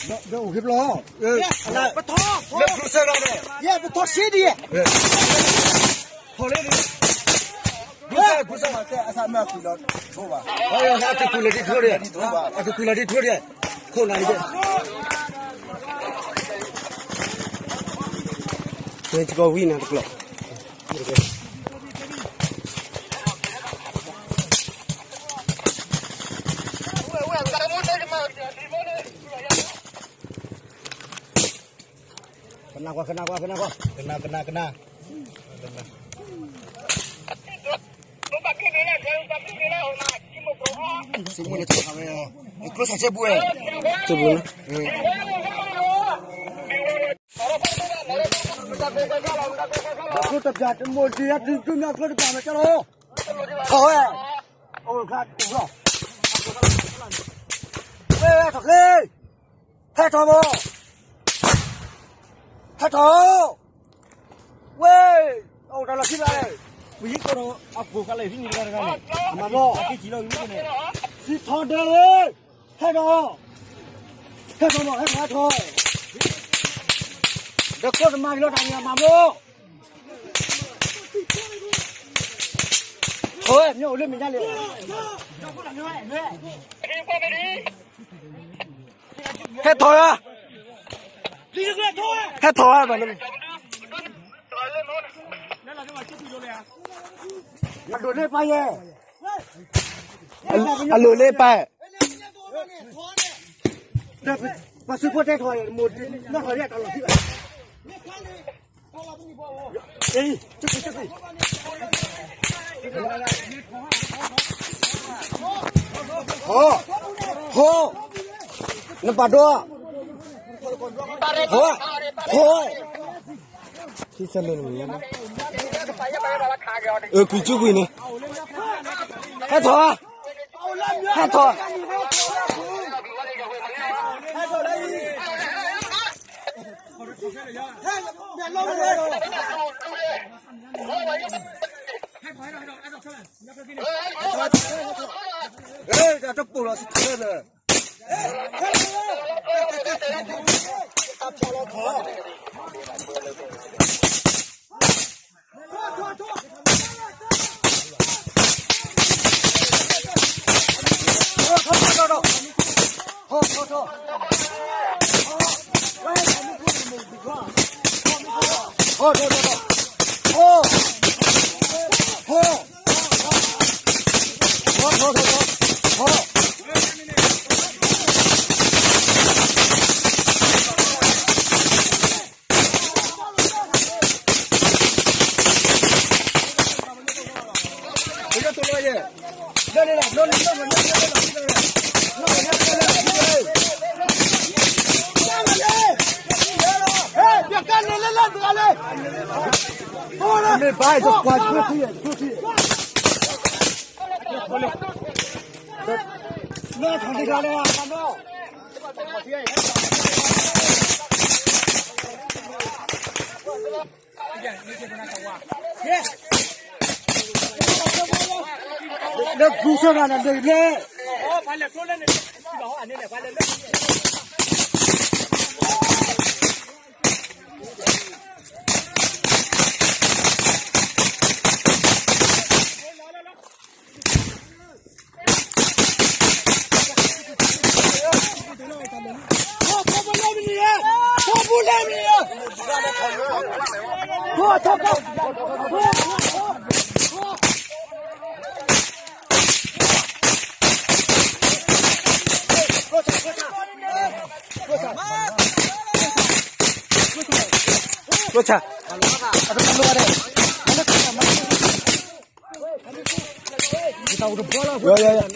ဒီးအိၣ်ဂ့ၤဘျီ, ပထီၣ်, ယဲ ပထီၣ်စ့ဒံး, ထီၣ်လၢဒံး, အတကူၣ်လီၤဒံးထိၣ်ဒံး, အတကူၣ်လီၤဒံးထိၣ်ဒံး, ခိၣ်နၢ်ဒံး, ဝံနၤတကျိာ် ကနၣ်ကွၢ် ကနၣ်ကွၢ် ကနၣ်ကွၢ်, ကနၣ် ကနၣ် ကနၣ်, ဆိကမိၣ်လၢတၢ်ခါဝဲ, ကျိစၢ်စဲဘူးဝဲ, စဲဘူး, ဒီးကျိတပျၢ်တမိၢ်ဒံး တုၤတုၤမ့ၢ်ကျိတပျၢ်မ့ၢ်ကၢ်လီၤ, ထီၣ်ဝဲ, အိၣ်ခါတူၢ်လီၤ, ဝဲထီၣ်ဃ့, ဟဲထီၣ်ဘၣ်, ဟဲထီၣ်, ဝဲ, အိၣ်တၢ်လီၢ်ခံဘၣ်, ပယံၤကီၢ်ဒီးအကိၢ်ဃာ်လၢဟံးန့ၢ်တဂၤတဂၤန့ၣ်, အမၤဘျီ, အက့ၤစံၣ်လီၤဝံၤန့ၣ်, စံၣ်ထီၣ်ဒဲး, ဟဲထီၣ်, ဟဲထီၣ်ဘၣ် ဟဲထီၣ်, ဟဲထီၣ်, ဒီးကျိတမၤက့ၤလီၤတၢ်န့ၣ် အမၤဘျီ အဝဲမ့ၢ်အိၣ်လၢမဲာ်ညါလံ, ဟဲထီၣ်ဧါ, ဟဲထီၣ်ဧါ, အဒိၣ်လၢပၢ်ယဲ, အလိၤလၢပၢ်, ပှၤစုဖိတဲထီၣ်, ဟီ, ဟီ, နပာ်ဒိ, ဟီ, ဟီ, ကွံာ်ကကွံာ်န့ၣ်, ဟဲထီၣ်, ဟဲထီၣ် တပိာ်လီၤစခါလၢ, လၢကူစၢ်နၤန့ၣ်လၢ ကျိဆၣ်, ယယယ